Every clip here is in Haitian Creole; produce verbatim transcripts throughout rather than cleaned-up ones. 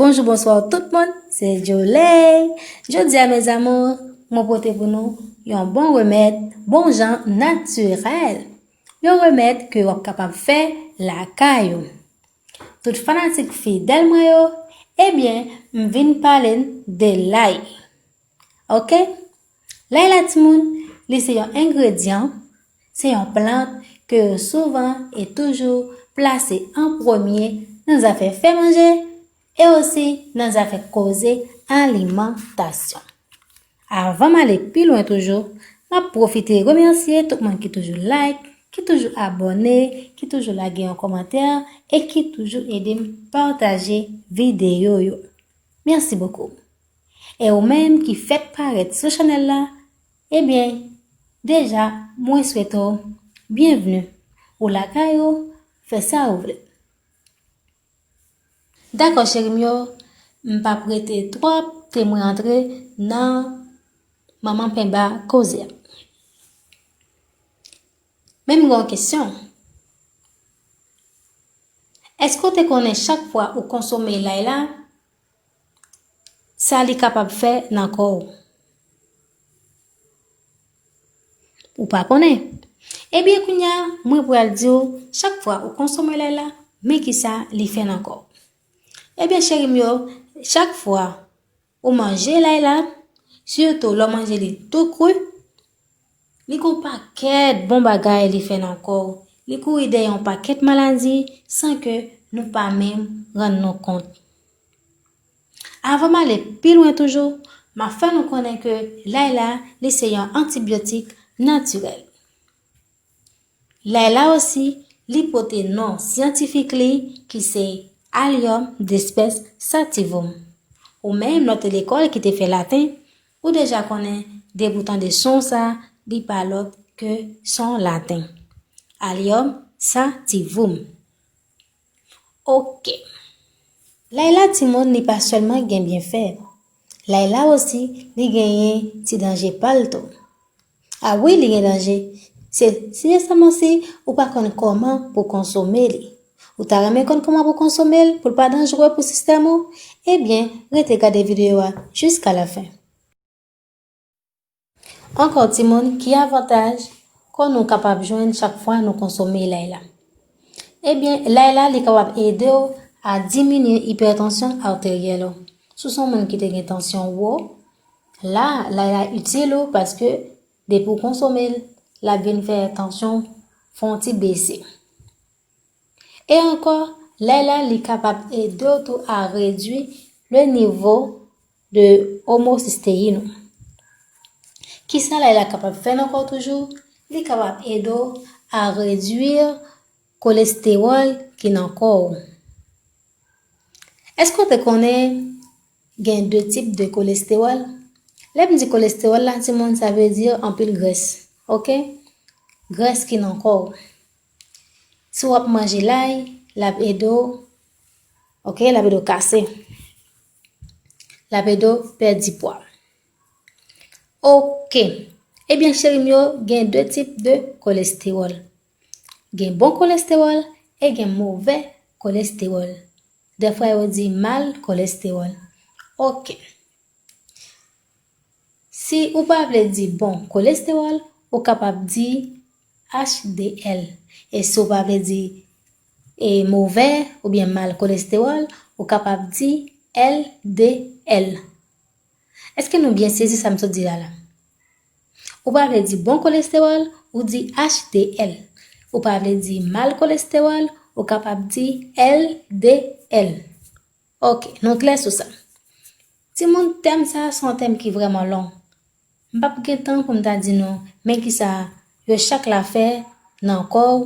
Bonjou, bonswa tout moun, se Joley. Jodi a, mes amours, mwen pote pou nou yon bon remèd, bon jan natirèl. Yon remèd ke w ap kapab fè lakay ou. Tout fanatik fidèl mwen yo, ebyen, m vin pale n de lay. Oke? Lay la, timoun, li se yon engredyan, se yon plant ke yo souvan e toujou plase an premye nan zafè fè manje e osi nan zafè koze alimantasyon. Avan m ale pi lwen toujou, m ap pwofite remèsye tout moun ki toujou like, ki toujou abòne, ki toujou lage yon kòmantè e ki toujou ede m pataje videyo yo. Mèsi bokou. E ou menm ki fèk parèt sou chanèl la, ebyen, deja, mwen swete w byenvni. Ou lakay ou, fè sa ou vle. Dakò, cheri m yo, m p ap rete twòp, te mwen antre nan manman penba koze a. Men m gen yon kesyon. Èske w te konnen chak fwa ou konsome lay la, sa li kapab fè nan kò w? Ou pa konnen? Ebyen, kounye a, mwen pral di w, chak fwa ou konsome lay la, men kisa li fè nan kò w. Ebyen, cheri m yo, chak fwa ou manje lay la, sitou lè w manje li tou kri, li gon pakèt bon bagay li fè nan kò w. Li kouri dèyè yon pakèt maladi san ke nou pa menm rann nou kont. Avan m ale pi lwen toujou, m ap fè nou konnen ke lay la, li se yon antibyotik natirèl. Lay la osi, li pote non syantifik li ki se Allium d'espèce sativum. Ou menm lè w te lekòl ki te fè laten, ou deja konnen depi w tande son sa, li pa lòt ke son laten. Allium sativum. Oke. Lay la, timoun, li pa sèlman gen byenfè. Lay la osi, li genyen ti danje pa l tou. A wi, li gen danje. Se, se sèlman si ou pa konn kòman pou konsome li. Ou ta renmen konn kòman pou konsome l, pou l pa danjere pou sistèm ou? Ebyen, rete gade videyo a jiska la fen. Ankò, timoun, ki avantaj kò nou kapab jwenn chak fwa nou konsome lay la? Ebyen, lay la, li kapab ede w a diminye ipètansyon ateryèl ou. Si w se yon moun ki te gen tansyon wo, la, lay la itil ou paske depi w konsome l, l ap vin fè tansyon fè yon ti bese. E ankò, lay la, li kapab ede w tou a redui le nivo de omocysteine ou. Kisa lay la kapab fè nan kò w toujou? Li kapab ede w a redui kolestewòl ki nan kò w. Èske w te konnen gen de tip de kolestewòl? Lè m di kolestewòl la, timoun, sa vle di anpil grès, oke? Grès ki nan kò w. Si w ap manje lay, l ap ede w, oke, l ap ede w kase. L ap ede w pèdi pwa. Oke. Ebyen, cheri m yo, gen de tip de kolestewòl. Gen bon kolestewòl e gen movè kolestewòl. Dèfwa yo di mal kolestewòl. Oke. Si ou pa vle di bon kolestewòl, ou kapab di H D L. E si ou pa vle di, e, movè oubyen mal kolestewòl, ou kapab di L D L. Èske nou byen sezi sa m sot di la la? Ou pa vle di bon kolestewòl, ou di H D L. Ou pa vle di mal kolestewòl, ou kapab di L D L. Oke, nou klè sou sa. Timoun, tèm sa a se yon tèm ki vrèman long. M p ap gen tan pou m ta di nou, men kisa yo chak la fè nan kò w,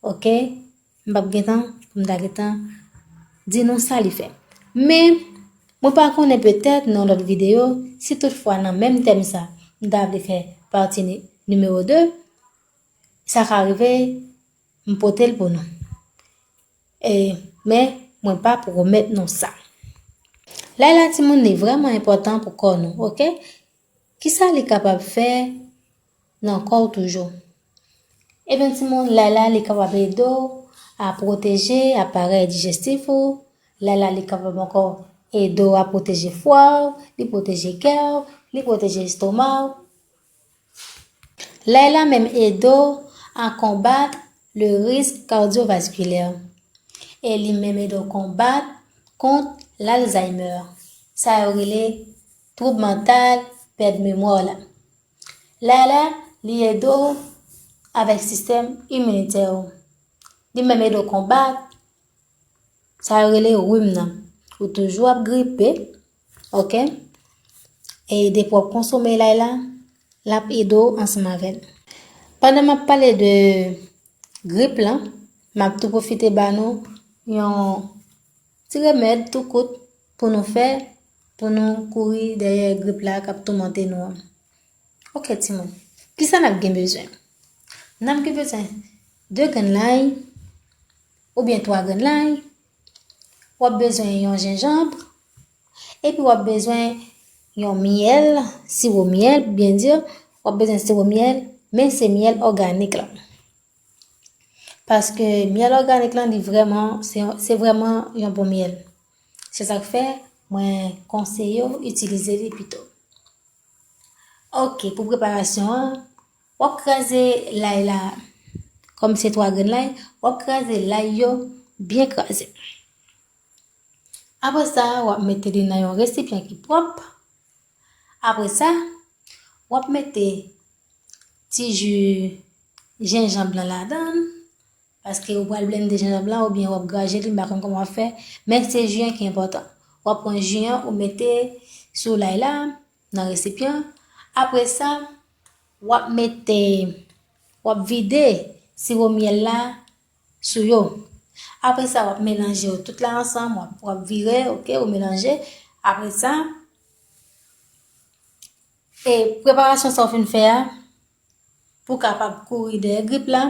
oke? M p ap gen tan pou m ta gen tan di nou sa li fè. Men, mwen pa konnen, petèt nan yon lòt videyo, si toutfwa nan menm tèm sa, m ta vle fè pati ni-, nimewo de, sa ka rive, m pote l pou nou. E, men, mwen pa pwomèt nou sa. Lay la, timoun, li vrèman enpòtan pou kò nou, oke? Kisa li kapab fè nan kò w toujou? Ebyen, timoun, lay la, li kapab ede w a pwoteje aparèy dijestif ou. Lay la, li kapab ankò ede w a pwoteje fwa w, li pwoteje kè w, li pwoteje estoma w. Lay la menm ede w a konbat le risk kardiyovaskilè. E li menm ede w konbat kont Alzheimer. Sa yo rele twoub mantal, pèd memwa w la. Lay la, li ede w avèk sistèm iminitè w. Li menm ede w konbat sa yo rele rim nan. Ou toujou ap gripe, oke? E depi w ap konsome lay la, l ap ede w ansanm avè l. Pandan m ap pale de grip lan, m ap tou pwofite ba nou yon ti remèd tou kout pou nou fè, pou nou kouri dèyè grip la k ap toumante nou an. Oke, timoun. Kisa n ap gen bezwen? N ap gen bezwen de grenn lay oubyen twa grenn lay. W ap bezwen yon jenjanm. Epi w ap bezwen yon myèl, siwo myèl, pou byen di. W ap bezwen siwo myèl, men se myèl òganik la. Paske myèl òganik lan, li vrèman, se, se vrèman yon bon myèl. Se sa k fè, mwen konseye w itilize li pito. Oke, pou preparasyon an, w ap kraze lay la, kòm se twa grenn lay, w ap kraze lay yo byen kraze. Apre sa, w ap mete li nan yon resipyan ki pwòp. Apre sa, w ap mete ti ji jenjanm lan ladan l, paske ou pral blende jenjanm lan oubyen w ap graje li, m pa konn kòman w ap fè, men se ji an ki enpòtan. W ap pran ji an, ou mete sou lay la, nan resipyan. Apre sa, w ap mete, w ap vide siwo myèl la sou yo. Apre sa, w ap melanje yo tout la ansanm, w ap, w ap vire, oke, ou melanje. Apre sa, e preparasyon sa w fin fè a, pou w kapab kouri dèyè grip la,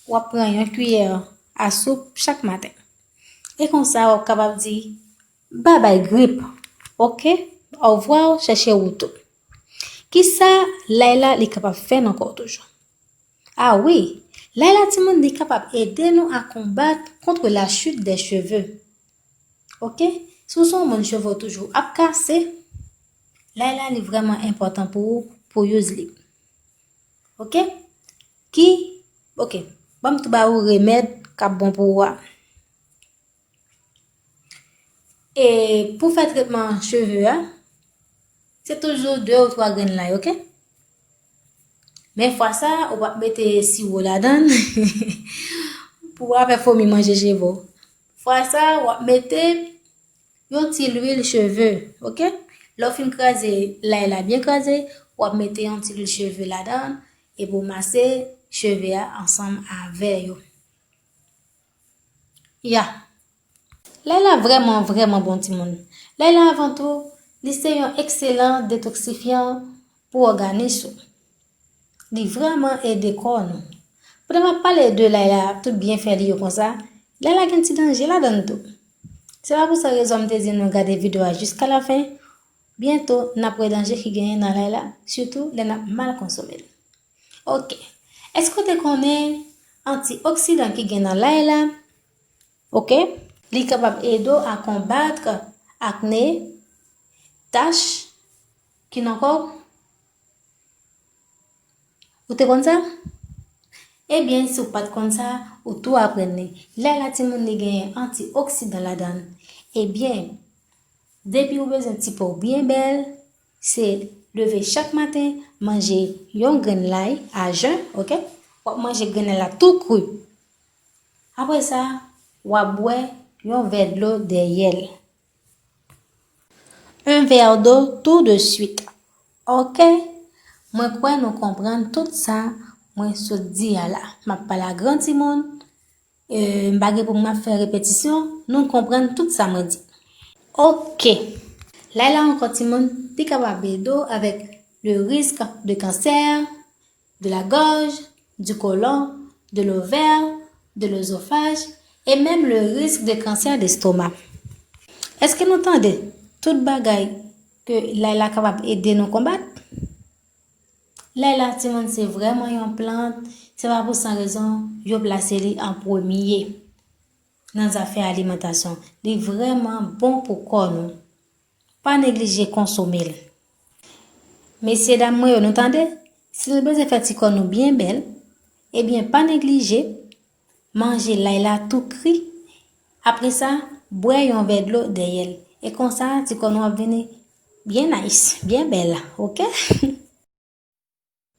w ap pran yon kiyè a soup chak maten. E konsa, w ap kapab di, babay grip, oke? Ovwa, chèche wout ou. Kisa lay la li kapab fè nan kò w toujou? A wi, lay la timoun li kapab ede nou a konbat contre la chute des cheveux. Oke? Si w se yon moun cheve w toujou ap kase, lay la li vrèman enpòtan pou ou, pou use li. Oke? Ki, oke, ban m tou ba ou remèd k ap bon pou ou a. E pou fè tretman cheve a, se toujou de ou twa grenn lay, oke? Men fwa sa, ou p ap mete siwo ladan l pou w ap fè fomi manje cheve w. Fwa sa, w ap mete yon ti lwil cheve, oke? Lè w fin kraze lay la byen kraze, w ap mete yon ti lwil cheve ladan l epi w mase cheve a ansanm avè yo. Ya. Lay la vrèman, vrèman bon, timoun. Lay la, avan tou, li se yon ekselan detoksifyan pou òganis ou. Li vrèman ede kò nou. Pandan m ap pale de lay la, tout byenfè li yo konsa, lay la gen ti danje ladan l tou. Se pa pou sa rezon m te di nou gade videyo a jiska lafen. Byento, n ap wè danje ki genyen nan lay la, sitou lè n ap mal konsome l. Oke. Èske w te konnen antioksidan ki gen nan lay la? Oke. Li kapab ede w a konbat akne, tach ki nan kò w. Ou te konn sa? Ebyen, si w pa t konn sa, ou tou aprann li. Lay la timoun li genyen antioksidan ladan l. Ebyen, depi ou bezwen ti po w byen bèl, se leve chak maten, manje yon grenn lay a jen, oke? W ap manje grenn lay la tou kri. Apre sa, w ap bwè yon vè dlo dèyè l. Un verre d'eau tout de suite. Oke? Mwen kwè nou konprann tout sa mwen sot di a la. M ap pale a gran timoun. E, m pa gen pou m ap fè repetisyon. Nou konprann tout sa mwen di. Oke. Lay la ankò timoun, li kapab ede w avèk le risk de cancer, de la gorge, du côlon, de l'ovaire, de l'œsophage et même le risque de cancer d'estomac. Èske nou tande tout bagay ke lay la kapab ede nou konbat? Lay la, timoun, se vrèman yon plant, se pa pou san rezon yo plase li an premye nan zafè alimantasyon. Li vrèman bon pou kò nou. pa neglije konsome l. Mesye dam mwen yo, nou tande? Si nou bezwen fè ti kò nou byen bèl, ebyen pa neglije manje lay la tou kri. Apre sa, bwè yon vè dlo dèyè l. E konsa, ti kò nou ap vini byen nice, byen bèl, oke?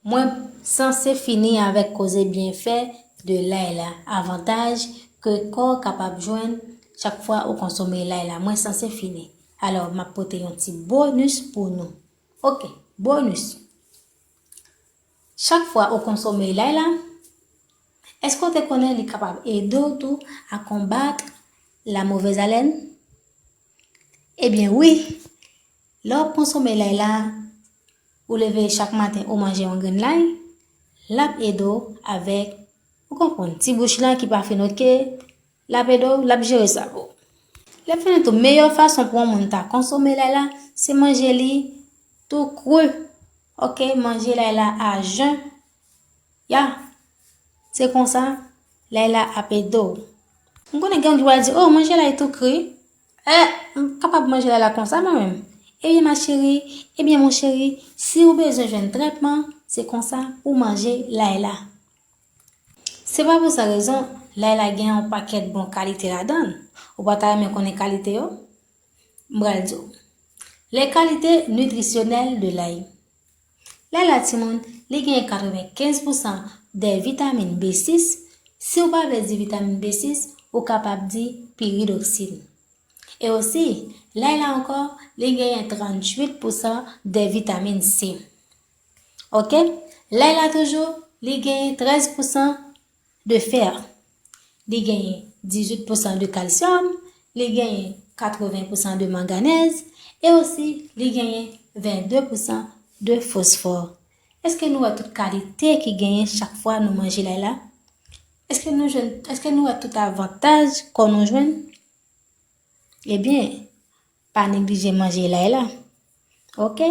Mwen sanse fini avèk koze byenfè de lay la, avantaj ke kò w kapab jwenn chak fwa ou konsome lay la. Mwen sanse fini. Alò, m ap pote yon ti bonis pou nou. Oke, bonis. Chak fwa ou konsome lay la, èske w te konnen li kapab ede w tou a konbat la mauvaise haleine? Ebyen wi, lè w ap konsome lay la, ou leve chak maten ou manje yon grenn lay, l ap ede w avèk, ou konprann, ti bouch lan ki pa fin oke, l ap ede w, l ap jere sa pou ou. Lè fini tou, meyè fason pou yon moun ta konsome lay la, se manje li tou kri. Oke, manje lay la a jen. Ya, se konsa, lay la ap ede w. M konnen gen moun ki pral di, "Oh, manje lay tou kri." Eh, m kapab manje lay la konsa mwen menm. Ebyen, ma chérie, ebyen, mon chéri, si ou bezwen jwenn trètman, se konsa ou manje lay la. Se pa pou sa rezon, lay la gen yon pakèt bon kalite ladan l. Ou pa ta renmen konnen kalite yo? M pral di w. Les qualités nutritionnelles de l'ail. Lay la, timoun, li genyen katrevenkenz pousan de vitamin B sis. Si w pa vle di vitamin B sis, ou kapab di piridoksin. E osi, lay la ankò, li genyen tranntuit pousan de vitamin C. Oke? Lay la toujou, li genyen trèz pousan de fè. Li genyen dizuit pousan de kalsyòm, li genyen katreven pousan de manganèz, e osi li genyen vennde pousan de fosfò. Èske nou wè tout kalite ki genyen chak fwa nou manje lay la? Èske nou jwenn, èske nou wè tout avantaj kò nou jwenn? Ebyen, pa neglije manje lay la. Oke?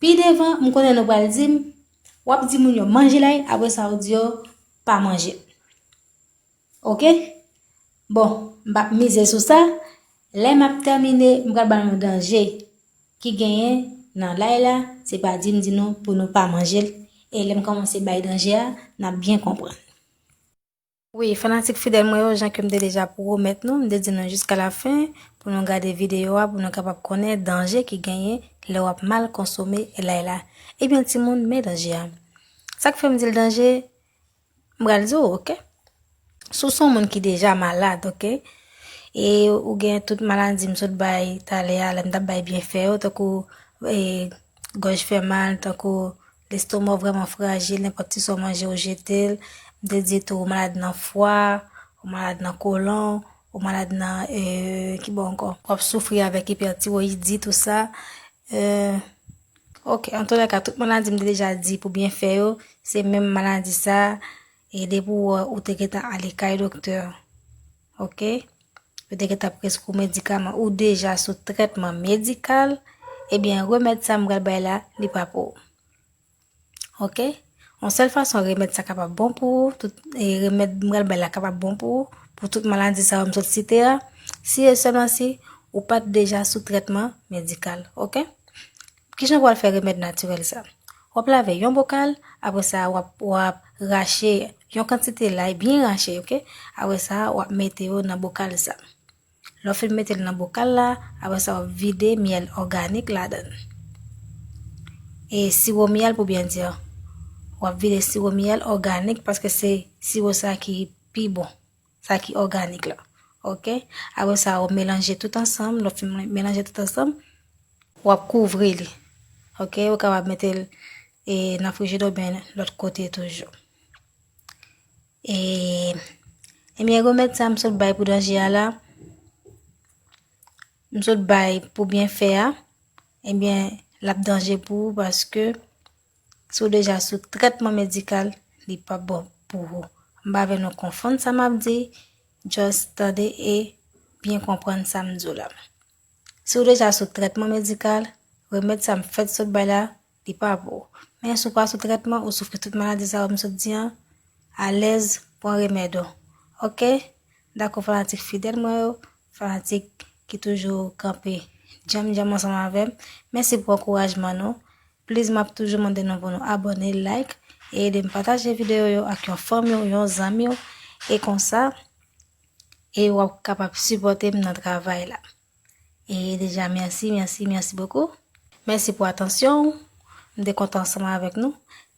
Pi devan, m konnen nou pral di m, w ap di moun yo manje lay, apre sa ou di yo pa manje l. Oke? Bon, m p ap mize sou sa. Lè m ap tèmine, m pral ba nou danje ki genyen nan lay la. Se pa di m di nou pou nou pa manje l. E lè m kòmanse bay danje a, n ap byen konprann. Wi, fanatik fidèl mwen yo, jan ke m te deja pwomèt nou, m te di nou jiska la fen pou nou gade videyo a, pou nou kapab konnen danje ki genyen lè w ap mal konsome lay la. Ebyen, timoun, men danje a. Sa k fè m di l danje, m pral di w, oke? Si w se yon moun ki deja malad, oke? E ou gen tout maladi m sot bay talè a, lè m t ap bay byenfè yo, tankou, e, gòj fè mal, tankou lestoma w vrèman frajil, nenpòt ti sa w manje ou jete l. M te di tou, ou malad nan fwa, ou malad nan kolon, ou malad nan, e, ki bò ankò? W ap soufri avèk ipètiroyidi, tou sa. E, oke, antoulèka, tout maladi m te deja di pou byenfè yo, se menm maladi sa, e depi w wè ou te gentan ale kay doktè. Oke? Yo te gentan preskri w medikaman, ou deja sou trètman medikal, ebyen, remèd sa m pral bay la, li pa pou ou. Oke? Yon sèl fason remèd sa kapab bon pou ou, tout, e, remèd m pral bay la kapab bon pou ou, pou tout maladi sa yo m sot site a, si e sèlman si ou pa t deja sou trètman medikal. Oke? Kijan w pral fè remèd natirèl sa? W ap lave yon bokal, apre sa, w ap, w ap rache yon kantite lay, byen rache, oke? Apre sa, w ap mete yo nan bokal sa. Lè w fin mete l nan bokal la, apre sa, w ap vide myèl òganik ladan l. E siwo myèl, pou byen di, w ap vide siwo myèl òganik, paske se siwo sa ki pi bon, sa ki òganik la. Oke? Apre sa, w ap melanje tout ansanm. Lè w fin melanje tout ansanm, w ap kouvri li. Oke? Ou kapab mete l, e, nan frijidè oubyen lòt kote toujou. E, ebyen, remèd sa m sot bay pou danje a la, m sot bay pou byenfè a, ebyen, l ap danje pou ou paske si w deja sou trètman medikal, li p ap bon pou ou. M pa vle nou konfonn sa m ap di, just tande e byen konprann sa m di w la. Si w deja sou trètman medikal, remèd sa m fèk sot bay la, li pa pou ou. Men si w pa sou trètman, ou soufri tout maladi sa yo m sot di an, alèz, pran remèd ou. Oke? Dakò, fanatik fidèl mwen yo, fanatik ki toujou kanpe djanm djanm ansanm avè m. Mèsi pou ankourajman nou. Please, m ap toujou mande nou pou nou abòne, like, e ede m pataje videyo yo ak yon fanmi w, yon zanmi w. E konsa, e w ap kapab sipòte m nan travay la. E deja, mèsi, mèsi, mèsi bokou. Mèsi pou atansyon w. M te kontan ansanm avèk nou.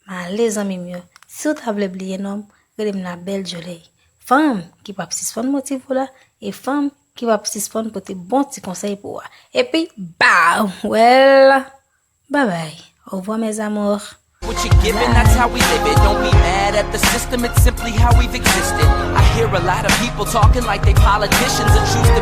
M ale, zanmi m yo. Si w ta vle bliye non m, rele m la Belle Jolie. Fanm ki p ap sispann motive w la, e fanm ki p ap sispann pote bon ti konsèy pou w a. Epi, ba, well, bye bye. Au revoir, mes amours. What you giving, that's how we live it. Don't be mad at the system, it's simply how we've existed. I hear a lot of people talking like they politicians and choose to